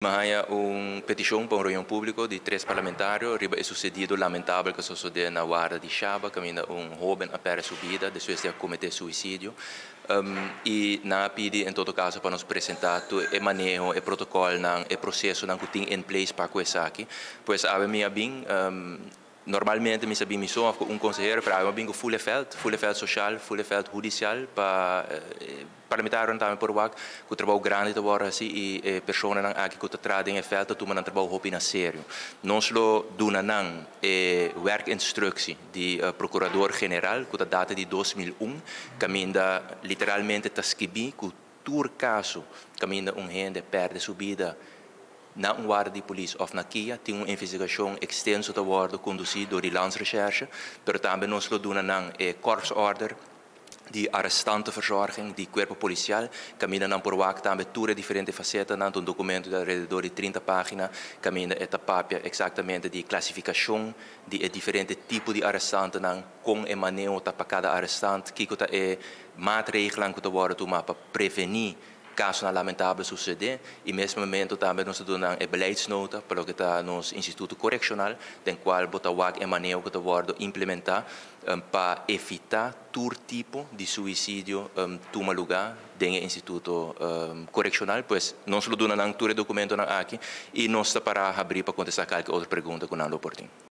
Mi a haña un petishon pa un reunion públiko di tres parlamentario riba e susedido lamentabel ku a sosodé na warda di Shaba kaminda un hóben a pèrdè su bida despues di a kometé suisidio. I nan a pidi en todo kaso pa nos presentá tur e maneho, e protokòlnan, e prosesonan ku tin in place pa ku esaki. Pues awe mi a bin. Normalmente mi sa bin mi so of ku un konsehero, pero awe mi a bin ku full e veld, full e veld sosial, full e veld hudisial pa e parlamentarionan tambe por wak ku trabou grandi ta wòrdu hasi i e personanan aki ku ta traha den e veld ta tuma nan trabou hopi na serio. Nos lo duna nan e werkinstructie di Procurador General ku ta data di 2001 kaminda literalmente ta skibí ku tur kaso kaminda un hende pèrdè su bida Na un warda di polis òf na kia tin un investigashon ekstenso ta wòrdu kondusí dor di Landsrecherche, pero tambe nos lo duna nan e korpsorder di arrestantenverzorging di kuerpo polisial, kaminda nan por wak tambe tur e diferente fasetanan. Ta un dokumento di alrededor di 30 página kaminda e ta papia eksaktamente di klasifikashon di e diferente tipo di arrestantenan, kon e maneho ta pa kada arrestant, kiko ta e maatregelan ku ta wòrdu tumá pa prevení Kasonan lamentabel susedé i mes momento tambe nos ta duna nan e beleidsnota pa loke ta nos instituto korekshonal den kual bo ta wak e maneho ku ta wòrdu implementá pa evitá tur tipo di suisidio tuma lugá den e instituto korekshonal. Pues nos lo duna nan tur e dokumentonan aki i nos ta pará habrí pa kontestá kalke otro pregunta ku nan lo por tin.